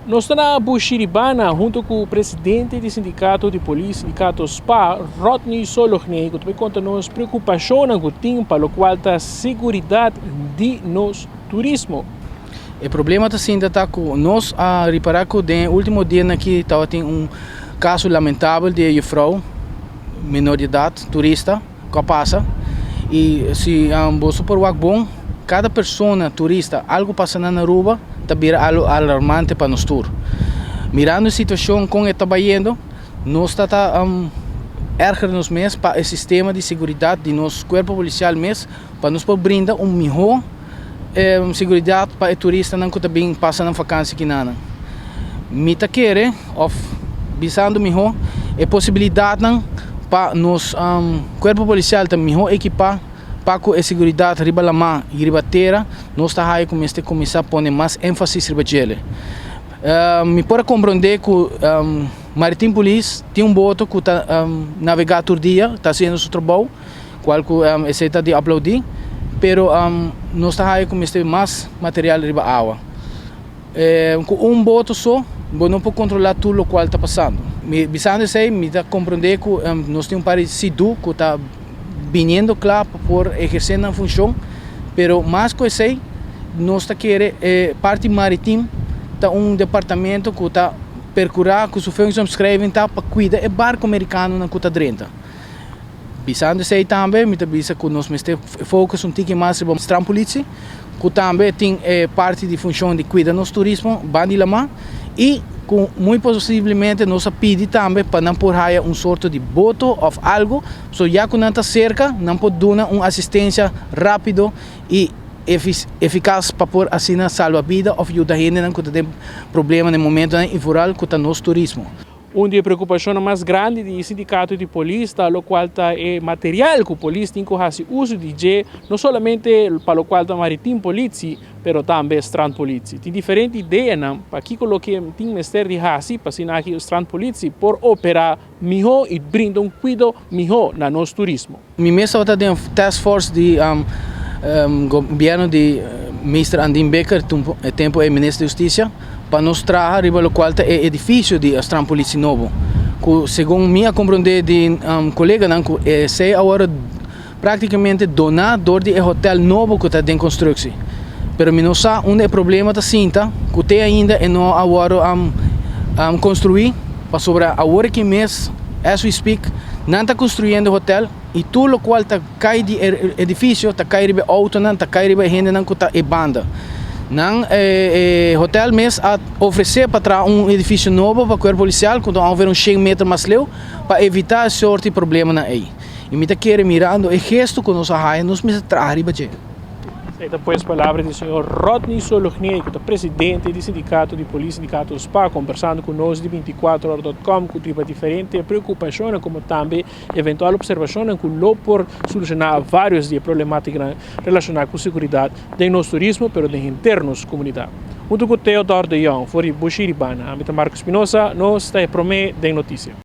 Nos ta na Bushiribana hunto cu presidente di sindicato di polis, sindicato spa, Rodney Sologné, cu ta bay conta nos preocupacionnan cu tin pa locual ta seguridad di nos turismo. E problema ta sinta ta cu nos a ripara cu den e ultimo dianan aki tabatin un caso lamentabel di e juffrouw menor di edad, turista, cu a pasa y si boso por wak bon cada persona turista algo pasa nan Aruba ta bira algo alarmante pa nos tur. Mirando e situacion con e ta bayendo nos ta ta erger nos mes pa e sistema di seguridad di nos cuerpo policial mes pa nos por brinda un miho seguridad pa e turistanan cu ta bin pasa nan vakantie kinanan. Mi ta kere of bisando miho e posibilidadnan pa nos cuerpo policial ta miho ekipa pa cu e seguridad riba lama y riba tera nos ta haya cu mester cuminsa pone mas enfasis riba djele. Mi por a comprende cu Maritime Police tin un boto cu ta navega tur dia ta haciendo su trabou. Cual cu esey ta di aplaudi, pero nos ta haya cu mester mas material riba awa. Cu un boto so bo no por controla tur locual ta pasando. Mi bisando esey mi ta comprende cu nos tin un par di sidu cu ta biniendo cla pa por eherce nan funcion, pero mas cu esey nos ta kere e parti maritim ta un departamento cu ta percura cu su functieomschrijving ta pa cuida e barco mericanonan cu ta drenta. Bisando esei tambe mi ta bisa ku nos mester focus un tiki mas riba strandpolitie, ku tambe tin e parti di funshon di kuida nos turismo ban di lamá i ku muy posiblemente nos a pidi tambe pa nan por haya un sorto di boto òf algu, so ya ku nan ta serka nan por duna un asistensia rápido i efikas pa por asina salba bida òf yuda hendenan ku ta den problema na e momentonan i vooral ku ta nos turismo. Un di e preokupashonnan mas grandi di e sindikato di polis ta lokual ta e material ku polis tin ku hasi uso di dje, no solamente pa lokual ta maritim politie, pero tambe strandpolitie. Tin diferente ideanan pa kiko loke tin mester di hasi pa asina aki strandpolitie por operá mihó i brinda un kuido mihó na nos turismo. Mi mes tabata den task force di gobierno di Minister Andin Bikker, e tempo e Minister di Husticia, pa nos traha riba locual ta e edificio di Strandpolitie nobo, cu segun mi a comprende di coleganan cu esey a worde practicamente dona door di e hotel nobo cu ta den constructie. Pero mi no sa unda e problema ta sinta cu te ainda e no a worde construi, pasobra awor aki mes, as we speak, nan ta construyendo e hotel y tur locual ta cay di e edificio ta cay riba e autonan, ta cay riba e hendenan cu ta e banda. Nan e hotel mes a ofrece pa traha un edificio nobo pa cuerpo policial cu ta ongeveer un shen meter mas leu pa evita e soort di problemanan ey. Y mi ta kere mirando e gesto cu nos a haya nos mester traha riba dje. Esei ta pues palabra di señor Rodney Solognier cu ta presidente di sindicato di polis, sindicato spa, combersando cu nos di binticuatrohora.com cu riba diferente preocupacionnan como tambe eventual observacionnan cu lo por soluciona varios di e problematicanan relaciona cu seguridad den nos turismo pero den henter nos comunidad. Hunto cu Theodor de Jong for di Bushiribana, ami ta Marco Espinosa, nos ta e prome den noticia.